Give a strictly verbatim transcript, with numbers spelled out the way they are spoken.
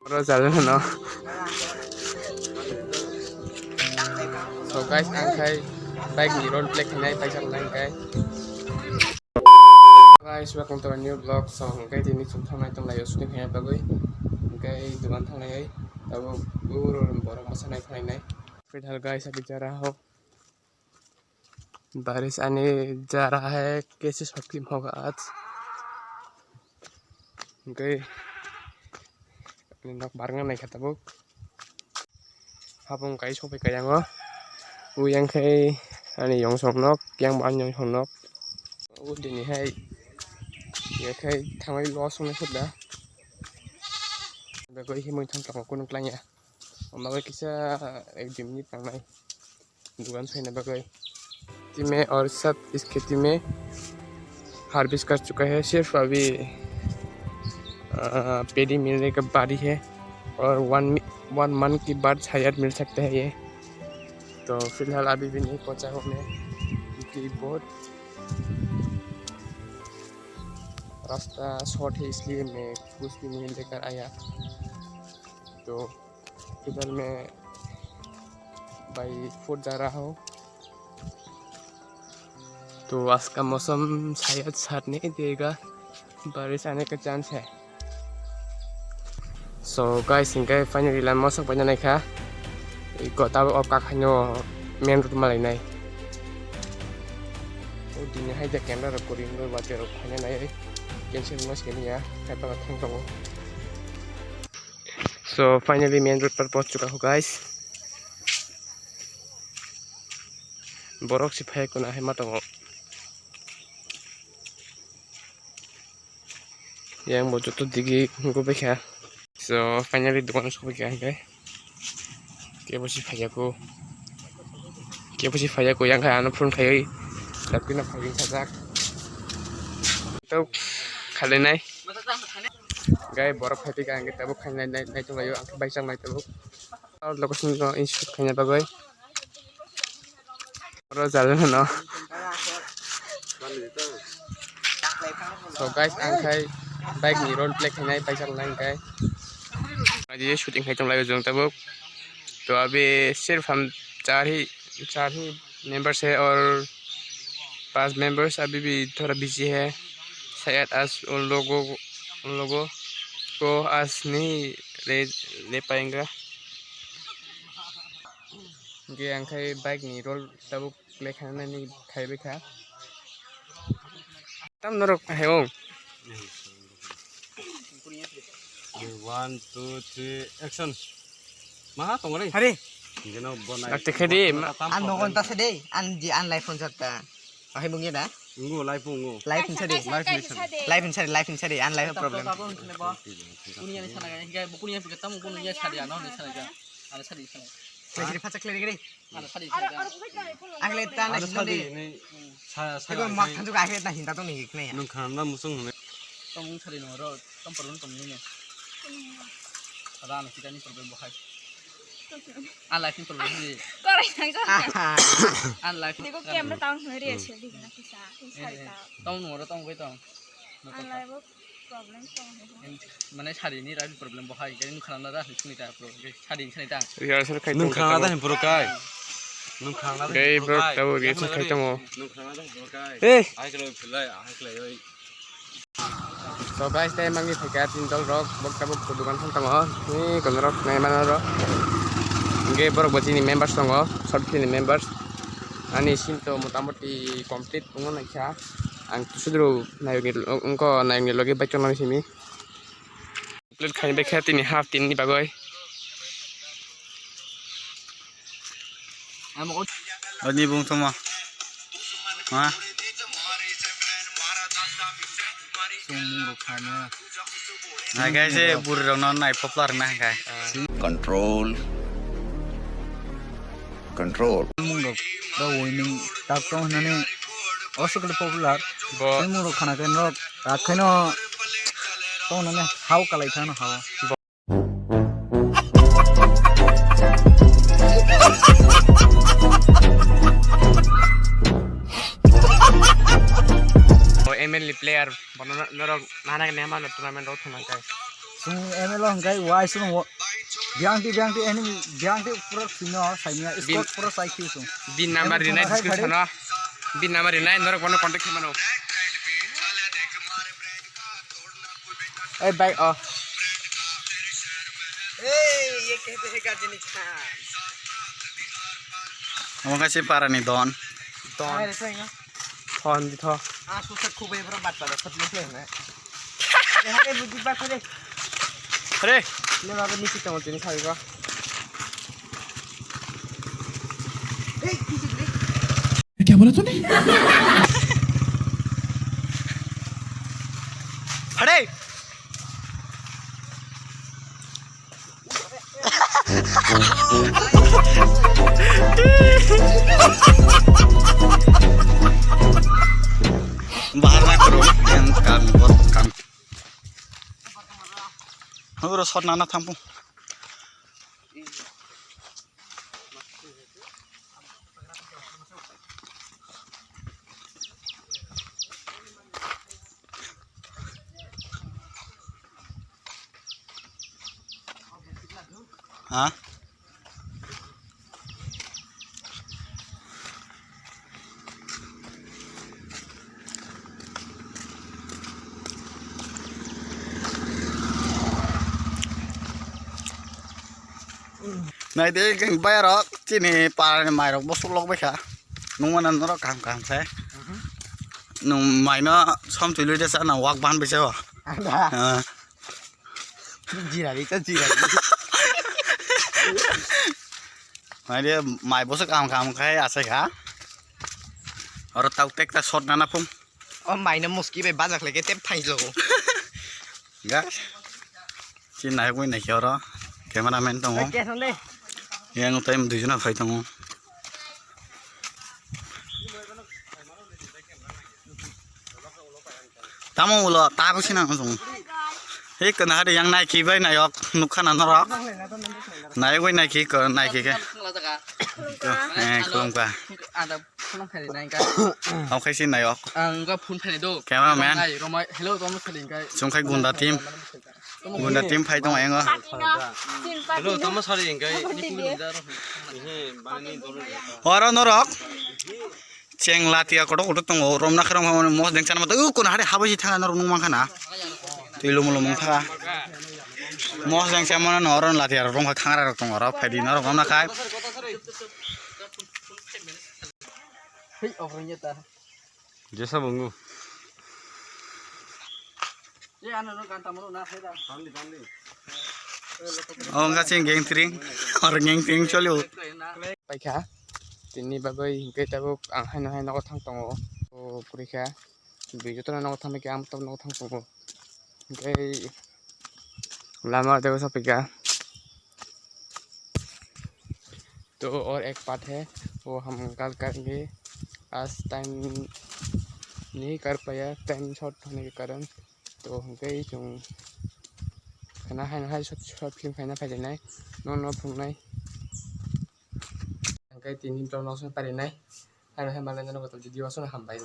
Oro jala no. So guys, ang khai bike ni role play khainai paisa nang khai. Guys, welcome to a new vlog. So ang khai tini chum thangnai tong lai shooting khaina bagwi. Ang khai dukan thangnai ai. Tabo guru borok masa nai khainai. Fidal guys, abhi jara ho. बारिश आने जा रहा है, कैसे सब खत्म होगा आज। Hingke ani nok barna naikha tabuk. Hapung kai sokphaikha yango. Uyang khe ani yongsong nok, yang bo ani yongsong nok. O dini hai ya khai thangai lo songna sida. Begoi himung thang tong kunu klanya. Omaga kisa ek dui minute nangnai. दुकान से ना बगै। खेती में और सब इस खेती में हार्वेस्ट कर चुका है, सिर्फ अभी, अ, पेडी मिलने का बारी है और वन, वन मंथ के बाद शायद मिल सकता है ये। तो फिलहाल अभी भी नहीं पहुंचा हूँ मैं, क्योंकि बहुत रास्ता शॉर्ट है, इसलिए मैं कुछ भी नहीं लेकर आया। तो इधर मैं बाई फुट जा रहा हूँ। तो आज का मौसम शायद साथ नहीं देगा, बारिश आने का चांस है। So guys, hingke finally lama mosok paina naikha. Iko tabo o kak haino main road malai nai. O dini hai de camera rok kuring rok watch rok paina nai. Cancel mas kini ya, hai pa thang tongo. So finally main road par post chuka ho guys. Borok si phai kuna hai ma tongo. Yang bo joto digi go bekha. So finally dukan sokphaikha hingke. Kebo si phaiya ko. Kebo si phaiya ko yang kha ano phone khai. Laptop na phai sajak. To khale nai. Gai borok phai ka hingke tabuk khai nai nai nai tonglaio ang bai chang nai tabuk. Location no inshoot khaina bagwi. Oro jala no. So guys, ang khai bike ni role play khainai paisa nang khai. Aji shooting khai tong lai jong tabuk. To abhi sirf hum char hi, char hi members hai aur paanch members abhi bhi thoda busy hai. Shayad aaj un logo, un logo ko aaj nahi le, le payenge. Hingke ang khai bike ni role tabuk play khainani khaibai kha. Tam norok hai o. One, two, three, action. Maha tongore. Hari. Geno bonai. Akte khedi. An nogon ta sede. An di an life phone chatta. Ahai mungya da. Ungu life ungu. Life phone sede. Life phone sede. Life phone sede. An life problem. Kuni ani sana ga. Kuni ani kita mungkin ya sadi ano ni sana ga. Ada sadi sana. Kleri kleri phacha kleri kleri. Ano sadi sadi. Agle ta na sadi ni. Sa sa. Ego mak thanju ga agle ta hinda to ni hik ne. Nung khan na musung ne. Tong sadi no ro, tong parun tong ni ne. Ada ano kita ni problem bahai. An life ni problem ni. Korai nang ko. An life. Ni ko camera tang hoi ri ase di na kisa. Sadi ta. Tong no ro tong bai tong. An life. Problem song hai. Mane sari ni rai problem bo hai, gari nung khana da sini ta problem, sari sini ta. Rehearsal khai nung khana da hin puro kai. Nung khana da. Gari bro tabo rehearsal khai tongo. Nung khana da hin puro kai. Eh. Ai kalo philai, ai kalo oi. So guys, tai mangi phai ka tin dol rok bok tabuk dukan thang tongo. Ni kono rok nai mano rok. Ge borok bo chini members tongo, short film ni members. Ani scene to motamoti complete tongo naikha. Ang tusudro nayogni, ungko nayogni logi bike chonani simi. Plate khaini bekha tini half tini bagwi. Ani bung tongma. Ha? Sumung rok khana. Hai guys, eh, buri rok no nai popular na hai. Control. Control. Mung rok, bro, winning tak tong hinani, osok le popular. Bo. Tei mung rok khana khe nok, tak khe no, tong hinani hao kalai kha no hao. Bo. O M L ni player, bono norok nana khe nema no tournament rok thunang kai. Chwng M L O hwnkhe wai chwng wo-, biyangtwi, biyangtwi enemy, biyangtwi pura thwino saimya, bin, squad pura chai khiyo chwng. Bin number rinai description o. Bin number rinai, norok bono contact khaimano. Ei bike o. Ei, ye kehte hai ka jini khan. Omo khe se parani don. Don. Thon di tho. Ah, susah khubui bro bat pada khut mukle na. Hare budi ba khare. Hare. Le ba ni sita mo tini khari ba. Hey, kisi bre. Kya bola tune? Hare. Bahar na karo, yang kam, bos kam. Horo sot nana thampung. Ha? Naidi, keng bayarok, chini parani mairok bo suklok baikha. Nungmano norok kaham kaham khe. Nung maino som twi lui de sana wak ban bisa o. Ada. Ah. Jira di, ta jira di. Naidi, mai bo se kaham kaham khai asai kha. Oro tau tek ta shot nana phung. O maino muski bai bajak leke tep thai logo. Guys. Chin nai goi nai oro. Cameraman tongo. Ke sande. Yang time dui jona phai tongo. Tamo ulo tabo sinang tongo. Hei kana hari yang nai ki bai nai ok nukha na norok. Nai goi nai ki ko nai ki ke. Eh, khulumkha. Ada phone khai nai ka. Hau khai si nai ok. Ang ga phone khai do. Cameraman. Nai romai. Hello, tamo khai nai ka. Sung khai gunda team. Gunda team phai tong engo. Hello, tamo sari engkai. Oro norok. Cheng latia kotor kotor tongo. Romna khe romna mos dengchana mata. U kono hari habai si thanga norok nung mankha na. Twi lumo lumo wngkha. Mos dengcha mano no oro latia rok romkha khangra rok tongo oro. Phaidi norok romna khai. Hei, obrongya ta. Jesa bungu. O wngkha chini gang tring, or gang tring choli o. Paikha, tini bagwi hingke tabuk ang haino hai nogo thang tongo. O kwrwikha, bini jotono nogo thang khe ang tabuk nogo thang tongo. Hingke lama o teibo sopikha. तो और एक पार्ट है, वो हम कल करेंगे। आज टाइम नहीं कर पाया, टाइम शॉर्ट होने के कारण। तो हम गए, तुम खाना खाना है, शॉर्ट, शॉर्ट फिल्म खाना खा लेना है, नो, नो, फोन नहीं। हम गए तीन दिन तो नौ सौ पर नहीं, है, है, मालूम नहीं, मतलब, वीडियो सुन हम भाई।